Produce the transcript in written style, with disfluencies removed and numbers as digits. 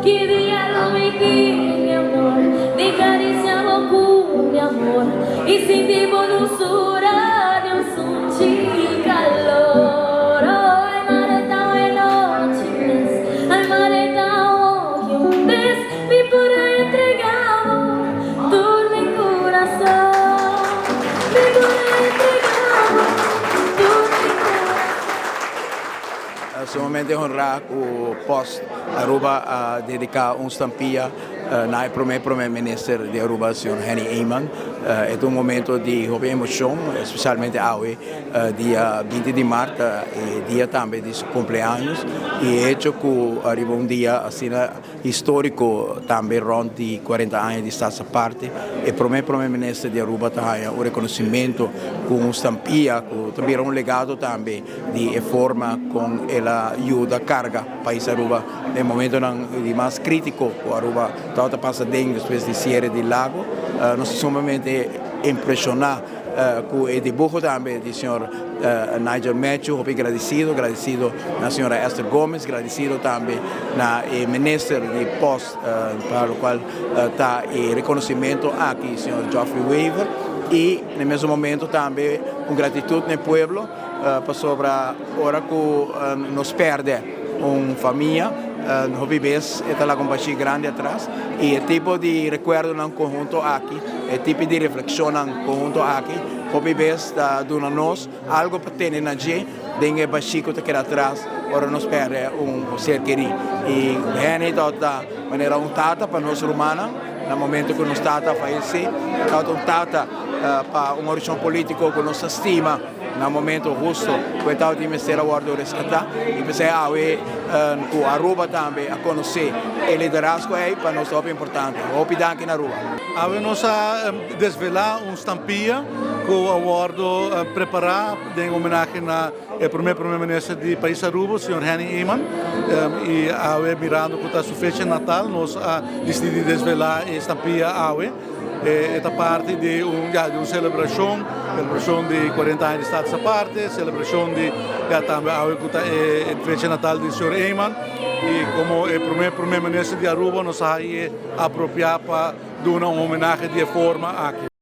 Ki dia lo mi tin mi amor Di karisia bo ku mi amor I sinti bo dulsura di un sunchi kalor Oh ai mare ta un e nochi mes Ai mare ta un oki un bes Mi por a entrega bo tur mi kurason Mi por a entrega bo tur mi kurason. Sumamente honrá ku Post Aruba a dediká un stampia na e promé promé minister di Aruba, señor Henny Eman. E ta un momento di hopi emoshon, espesialmente awe dia 20 di mart, e dia tambe di su kumpleaños, i e hecho ku ariba un dia asina Historico tambe rond di 40 aña di Staats Aparte, e prome prome minister di Aruba ta haya un reconocimento cu un stampia cu ta bira un legado tambe di e forma con el a yuda carga pais Aruba den momentonan di mas critico cu Aruba tabata pasa den despues di cierre di Lago. Nos ta sumamente impresiona Cu e dibuho tambe di señor Nigel Matthew, hopi gradicido, gradicido na señora Esther Gomez, gradicido tambe na e minister di Post pa locual ta e reconocimento aki, señor Geoffrey Wever, y na e mesun momento tambe un gratitud na e pueblo pasobra ora cu nos perde un famia hopi bes e ta laga un bashi grandi atras y e tipo di recuerdonan conhunto aki, e tipo di reflexionnan conhunto aki hopi bes ta duna nos algo pa tene na dje den e bashi cu ta keda atras ora nos perde un ser keri. Y Henny tabata manera un tata pa nos rumannan na momento cu nos tata a fayece, tabata un tata pa un orishon politico cu nos ta stima. Na momento husto cu e tabatin mester a wordo rescata y p'esey awe cu Aruba tambe a conoce e liderazgo ey pa nos ta hopi importante. Hopi danki na Aruba. Awe nos a desvela un stampia cu a wordo prepara den homenahe na e prome prome minister di pais Aruba, señor Henny Eman, y awe mirando cu ta su fecha natal nos a dicidi di desvela e stampia awe. E ta parti di un ya di un selebrashon, selebrashon di 40 aña di Status Aparte, selebrashon di ya tambe awe ku ta e fecha natal di señor Eman i komo e prome prome minister di Aruba nos a haña apropiá pa duna un homenahe di e forma aki.